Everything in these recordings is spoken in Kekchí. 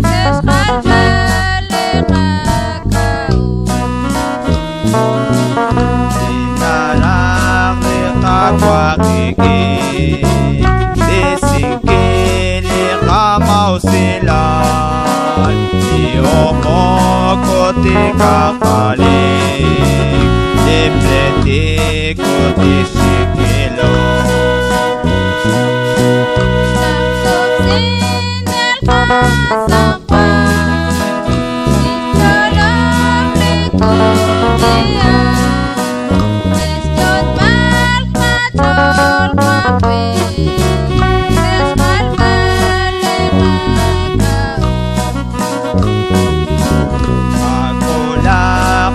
Sa' xjalb'al li qak'a'uxl. Li naraj li Qaawa' qik'in, risinkil li qamaa'usilal, li hob'ok ut li kaqalik, li pleetik ut li xik' ilok. Laj kub'sinel ha' San Juan kixch'olob' li kub'iha' re xyot'b'al qach'ool jo'ajwi' re xjalb'al li qak'a'uxl. Qak'ulaq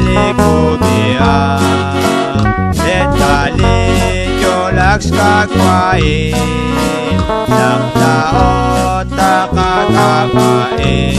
li kub'iha', reetalil yo'laak xk'ak'wa'il, naq laa'o taqak'ab'a'in.